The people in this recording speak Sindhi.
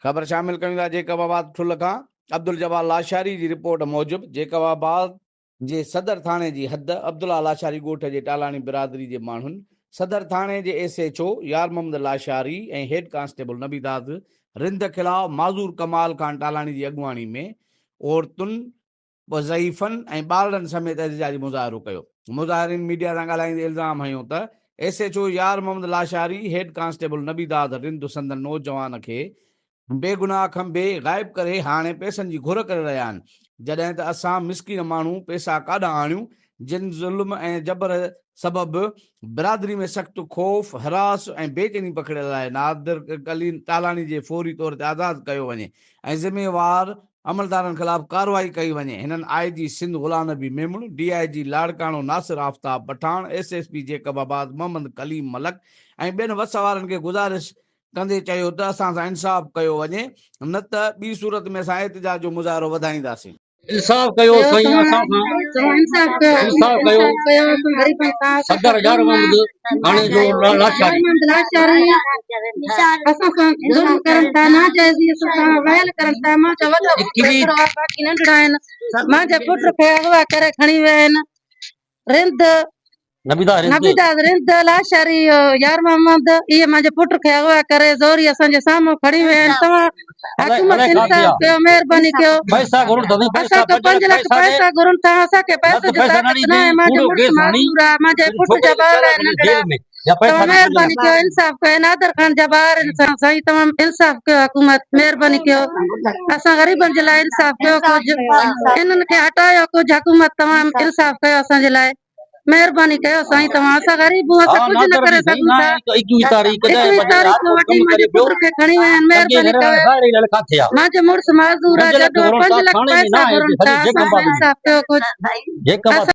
خبر شامل ڪيون ٿا جيڪب آباد ٺل کان عبدالجبار لاشاري جي رپورٽ موجب جيڪب آباد جي صدر ٿاڻي جي حد عبدالله لاشاري ڳوٺ جي ٽالاڻي برادري جي ماڻهن صدر ٿاڻي جي S H O Yar Muhammad Lashari ۽ head constable Nabi Dad Rind خلاف معذور ڪمال خان ٽالاڻي جي اڳواڻي ۾ عورتن، ضعيفن ۽ ٻارڙن سميت احتجاجي مظاهرو ڪيو. مظاهرين ميڊيا سان ڳالهائيندي الزام هنيو ته S H O Yar Muhammad Lashari, head constable Nabi Dad Rind سندن نوجوان کي بيگناهه کنڀي غائب ڪري هاڻي پئسن جي گهر ڪري رهيا آهن، جڏهن ته اسان مسڪين ماڻهو پئسا ڪاڏانهن آڻيون، جن ظلم ۽ جبر سبب برادري ۾ سخت خوف، هراس ۽ بيچيني پکڙيل آهي، نادر ٽالاڻي جي فوري طور تي آزاد ڪيو وڃي ۽ ذميوار عملدارن خلاف ڪارروائي ڪئي وڃي، هنن آء جي Sindh Ghulam Nabi Memon, D I G Larkana Nasir Aftab Pathan, S S P Jacobabad Muhammad Kaleem Malik ۽ ٻين وس وارن کي گذارش ڪندي چيو ته اسان سان انصاف ڪيو وڃي نه ته ٻي صورت ۾ اسان احتجاج جو مظاهرو وڌائينداسين. انصاف ڪيو سائين اسان سان انصاف ڪيو صدر يار محمد ٿاڻي جو لاشاري. اسان سان ظلم ڪرن ٿا ناجائزي اسان سان ويل ڪرن ٿا منهنجا وڏا پٽ هڪڙو آ باقي ننڍڙا آهن منهنجي پٽ کي اغوا ڪري کڻي ويا آهن رند نبيداس رند لاشاري يار محمد اهي منهنجي پٽ کي اغوا ڪري زوري اسان جي سامهون کڻي ويا آهن توهان حڪومت انصاف ڪيو مهرباني ڪيو اسان کان 5 لک پئسا گهرن ٿا اسان کي پئسي جي طاقت نه آهي منهنجو مڙس معذور آهي منهنجي پٽ جا ٻار آهن ننڍڙا توهان مهرباني ڪيو انصاف ڪيو نادر خان جا ٻار آهن سائين سائين توهان انصاف ڪيو حڪومت مهرباني ڪيو اسان غريبن جي لاء انصاف ڪيو ڪجهه انهن کي هٽايو ڪجهه حڪومت توهان انصاف ڪيو اسان جي لاء مهرباني ڪيو سائين توهان اسان غريب آهيون اسان ڪجهه نه ڪري سگهون ٿا 21 تاريخ کان وٺي منهنجي پٽ کي کڻي ويا آهن مهرباني ڪيو منهنجو مڙس معذور آهي جڏو 5 لک پئسا گهرن ٿا اسان سان انصاف ڪيو ڪجهه.